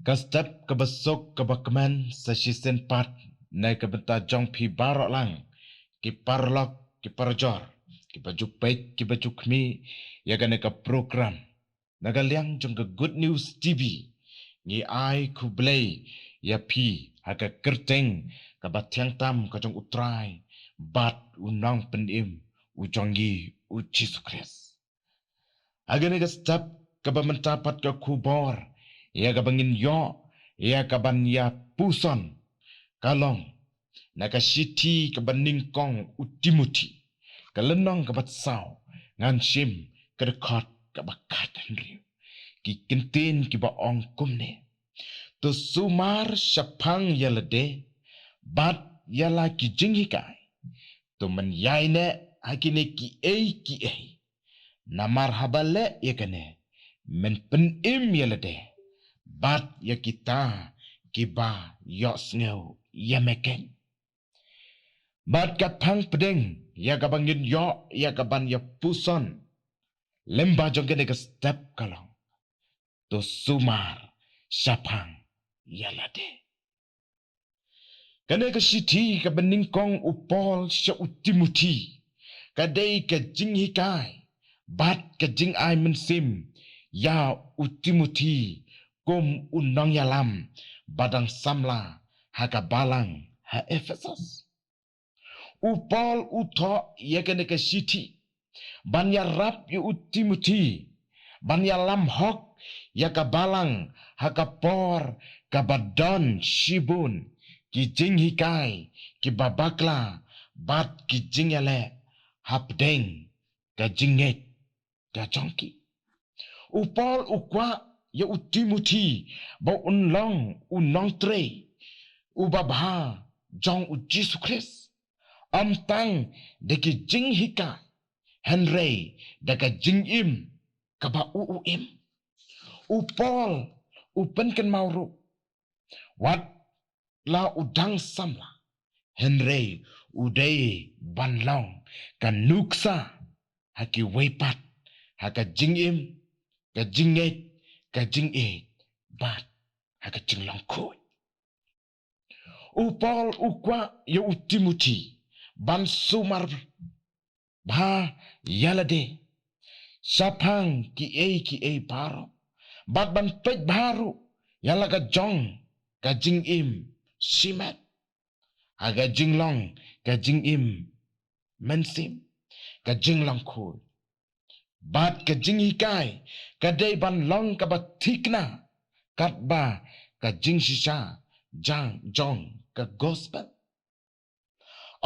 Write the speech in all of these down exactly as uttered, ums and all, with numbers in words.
Ka step kaba suk kaba kmen sa shisien pat na ka bynta jong phi baroh lang, ki paralok ki parajor, kiba ju peit kiba ju khmih ïa kane ka program. Na ka liang jong ka Good News T V, ngi ai khublei ïa phi ha ka kyrteng kaba thiang tam ka jong U Trai bad U Nongpynim u jong ngi, U Jisu Khrist. Ha kane ka step kaba mynta pat, ka khubor ïa kaba ngin ïoh ïa kaban ïa puson ka long na ka shithi kaba nyngkong U Timothi, ka lynnong kaba saw, ngan shim ka dkhot kaba khathynriew. Ki kyntien kiba ong kumne: To sumar shaphang ïa lade bad ïa la ki jinghikai. To men ïaineh ha kine kiei kiei. Namar haba leh ïa kane, men pynim ïa lade bad ïa kita kiba ïohsngew ïa me keiñ. Bad ka phang pdeng ïa kaba ngin ïoh ïa kaban ïa puson lyngba jong kane ka step ka long: To sumar shaphang ïa lade. Kane ka shithi kaba nyngkong U Paul sha U Timothi, ka dei ka jinghikai bad ka jingai mynsiem ïa U Timothi kum u nongïalam ba dang samla ha ka balang ha Ephesus. U Paul u thoh ïa kane ka shithi ban ïarap ïa U Timothi ban ïalam hok ïa ka balang ha ka por kaba don shibun ki jinghikai kiba bakla bad ki jingïaleh hapdeng ka jingngeit ka jong ki. U Paul u kwah ïa U Timothi ba un long u nongtrei uba bha jong U Jisu Khrist, ym tang da ki jinghikai, hynrei da ka jingim kaba u u im. U Paul u pynkynmaw ruh, wat la u dang samla, hynrei u dei ban long ka nuksa ha kiwei pat, ha ka jingim, ka jingngeit, ka jingïeit bad ha ka jinglong khuid. U Paul u kwah ïa U Timothi ban sumar bha ïa lade shaphang kiei kiei baroh, bad ban peit bha ruh ïa la ka jong ka jingim shimet, ha ka jinglong ka jingim mynsiem, ka jinglong khuid. Bad ka jinghikai ka dei ban long kaba thikna katba ka jingshisha jang jong ka gospel.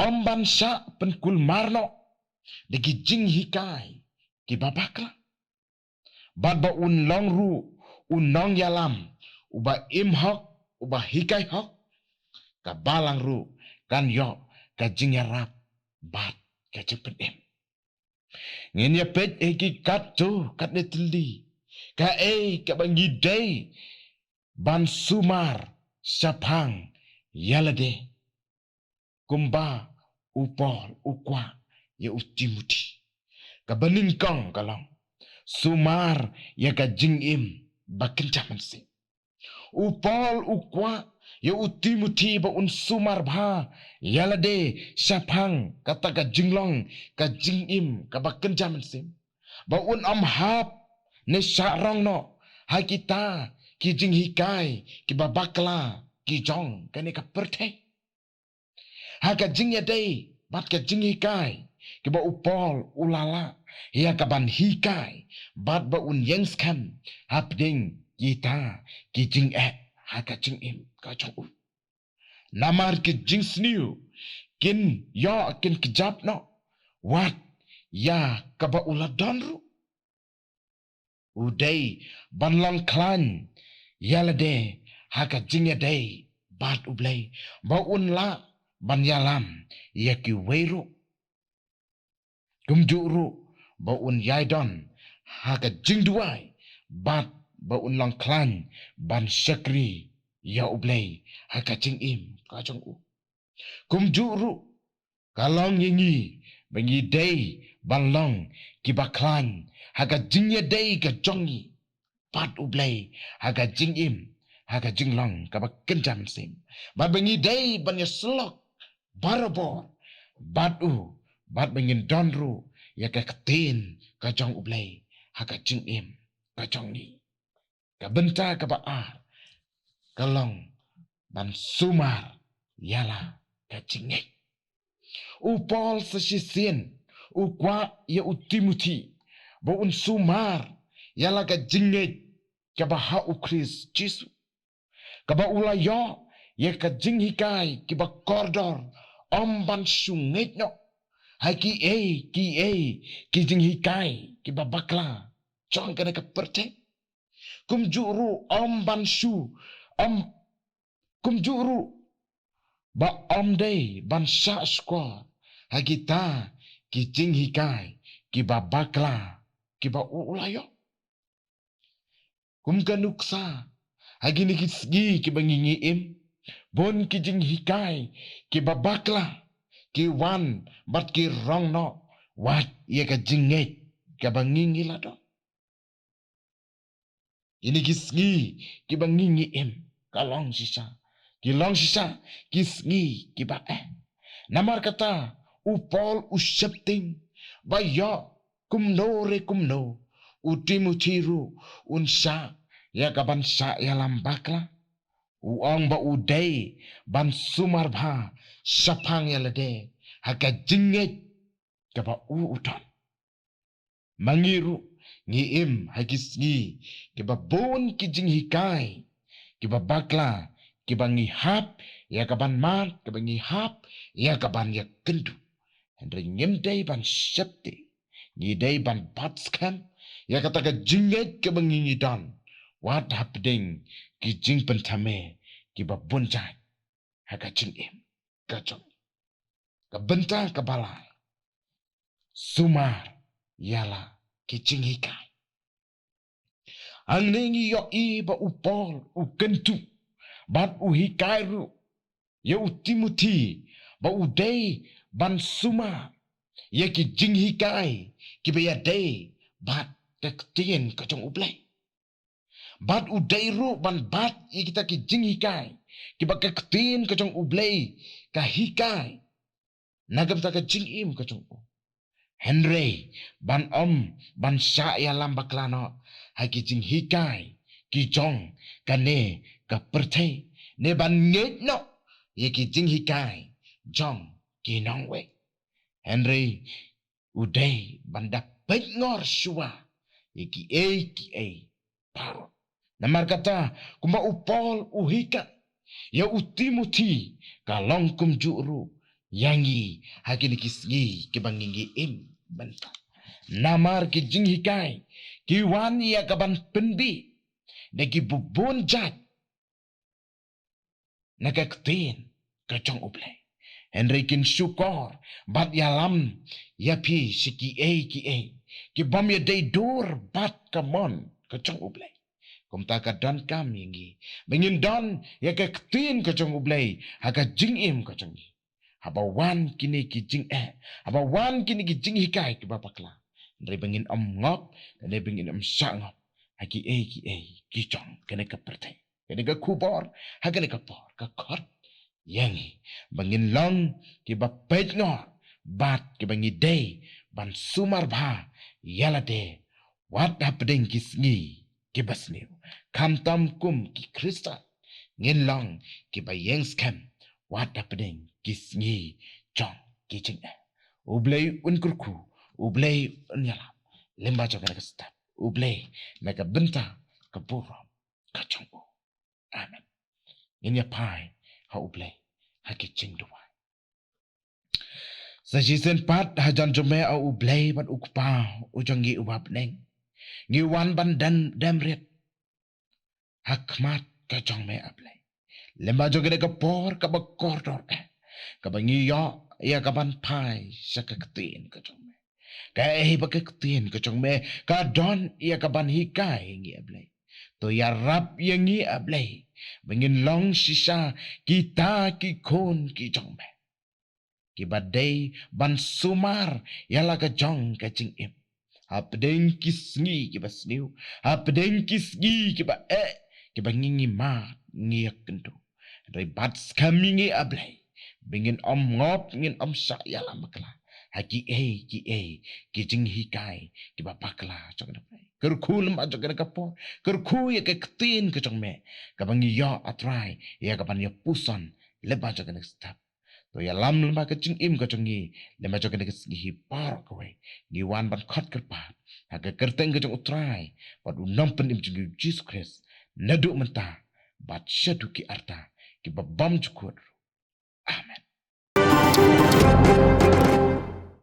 Ym ban shah pynkulmar noh da ki jinghikai kiba bakla. Bad ba un long ruh u nongïalam uba im hok, uba hikai hok, ka balang ruh kan ïoh ka jingïarap bad ka jingpynim. Ngin ïa peit ïa ki katto katne tylli kaei kaba ngi dei ban sumar shaphang ïa lade. Kumba u Paul u kwah ïa u Timothi, kaba nyngkong ka long sumar ïa ka jingim ba kynja mynsiem. U Paul u kwah ïa u Timothi ba un sumar bha ïa lade shaphang kata ka jinglong ka jingim kaba kynja mynsiem, ba un ym hap ne shah rong noh ha kita ki jinghikai kiba bakla ki jong kane ka pyrthei. Ha ka jingïadei bad ka jinghikai kiba u Paul u la lah ïa kaban hikai bad ba un ïeng skhem hapdeng kita ki jingeh ha ka jingim ka jong u. Namar ki jingsniew kin ïoh kin kjap noh wat ïa kaba u la don ruh. U dei ban long khlaiñ ïa lade ha ka jingïadei bad U Blei, ba un lah ban ïalam ïa kiwei ruh. Kumjuh ruh ba un ïaidon ha ka jingduwai bad ba un long khlaiñ ban shakri ïa U Blei ha ka jingim ka jong u. Kumjuh ruh ka long ïa ngi ba ngi dei ban long kiba khlaiñ ha ka jingïadei ka jong ngi bad U Blei ha ka jingim, ha ka jinglong kaba kynja mynsiem. Bad ba ngi dei ban ïasyllok barabor bad u, bad ba ngin don ruh ïa ka ktien ka jong U Blei ha ka jingim ka jong ngi. Ka bynta kaba ar ka long ban sumar ïa la ka jingngeit. U Paul sa shisien u kwah ïa u Timothi ba un sumar ïa la ka jingngeit kaba ha U Khrist Jisu, kaba u la ïoh ïa ka jinghikai kiba kordor, ym ban shu ngeit noh ha kiei kiei ki jinghikai kiba bakla jong kane ka pyrthei. Kumjuh ruh ym ban shu, ym, kumjuh ruh ba ym dei ban shah shkor ha kita ki jinghikai kiba bakla kiba u la ïoh. Kum ka nuksa ha kine ki sngi kiba ngi ngi im, bun ki jinghikai kiba bakla ki wan bad ki rong noh wat ïa ka jingngeit kaba ngi ngi la don. Kine ki sngi kiba ngi ngi im ka long shisha, ki long shisha ki sngi kiba eh. Namar kata u Paul u sheptieng ba ïoh kumno re kumno u Timothi ruh un shah ïa ka ban shah ïalam bakla. U ong ba u dei ban sumar bha shaphang ïa lade ha ka jingngeit kaba u u don. Ma ngi ruh ngi im ha ki sngi kiba bun ki jinghikai kiba bakla kiba ngi hap ïa ka ban mad, kiba ngi hap ïa ka ban ïakynduh. Hynrei ngim dei ban sheptieng, ngi dei ban bat skhem ïa kata ka jingngeit kaba ngi ngi don wat hapdeng ki jingpynthame kiba bun jait ha ka jingim ka jong. Ka bynta kaba lai, sumar ïa la ki jinghikai. Hangne ngi ïohi ba u Paul u kyntu bad u hikai ruh ïa u Timothi ba u dei ban sumar ïa ki jinghikai kiba ïadei bad ka ktien ka jong U Blei. Bad u dei ruh ban bat ïa kita ki jinghikai kiba ka ktien ka jong U Blei ka hikai na ka bynta ka jingim ka jong u. Hynrei ban ym ban shah ïalam bakla noh ha ki jinghikai ki jong kane ka pyrthei, ne ban ngeit noh ïa ki jinghikai jong ki nongwei. Hynrei u dei ban da peit ngor shuwa ïa kiei kiei baroh. Namar kata kumba u Paul u hikai ïa u Timothi, ka long kumjuh ruh ïa ngi ha kine ki sngi kiba ngi ngi im mynta. Namar ki jinghikai ki wan ïa ka ban pynbit da ki bun bun jait na ka ktien ka jong U Blei. Hynrei kin shukor bad ïalam ïa phi sha kiei kiei ki bym ïadei dur bad ka mon ka jong U Blei. Kumta ka donkam ïa ngi ba ngin don ïa ka ktien ka jong U Blei ha ka jingim ka jong ngi. Haba wan kine ki jingeh, haba wan kine ki jinghikai kiba bakla, hynrei ba ngin ym ngop, hynrei ba ngin ym shah ngop ha kiei kiei ki jong kane ka pyrthei. Kane ka khubor ha kane ka por ka khot ïa ngi ba ngin long kiba peit ngor bad kiba ngi dei ban sumar bha ïa lade wat hapdeng ki sngi kiba sniew. Khamtam kum ki Khristan ngin long kiba ïeng skhem wat hapdeng ki sngi jong ki jingeh. U Blei un kyrkhu, U Blei un ïalam lyngba jong kane ka step, U Blei na ka bynta ka burom ka jong u. Amen. Ngin ïa phai ha U Blei ha ki jingduwai. Sa shisien pat hajan jong me, A U Blei bad U Kpa u jong ngi uba ha bneng, ngi wan ban dem, dem rit ha khmat ka jong me, A Blei, lyngba jong kane ka por kaba kordor eh, kaba ngi ïoh ïa ka ban phai sha ka ktien ka jong me. Kaei ba ka ktien ka jong me ka don ïa ka ban hikai ïa ngi, A Blei. To ïarap ïa ngi, A Blei, ba ngin long shisha kita ki khun ki jong me, kiba dei ban sumar ïa la ka jong ka jingim hapdeng ki sngi kiba sniew, hapdeng ki sngi kiba eh, kiba ngi ngi mad ngi ïakynduh. Hynrei bad skhem ïa ngi, A Blei, ba ngin ym ngop, ngin ym shah ïalam bakla ha kiei kiei ki jinghikai kiba bakla jong kane ka por. Kyrkhu lyngba jong kane ka por, kyrkhu ïa ka ktien ka jong me kaba ngi ïoh, A Trai, ïa kaban ïa puson lyngba jong kane ka step. To ïalam lyngba ka jingim ka jong ngi lyngba jong kane ka sngi hi baroh kawei. Ngi wan ban khot kyrpad ha ka kyrteng ka jong U Trai bad U Nongpynim jong ngi U Jisu Khrist, naduh mynta bad shaduh ki arta kiba bymjukut. Amen.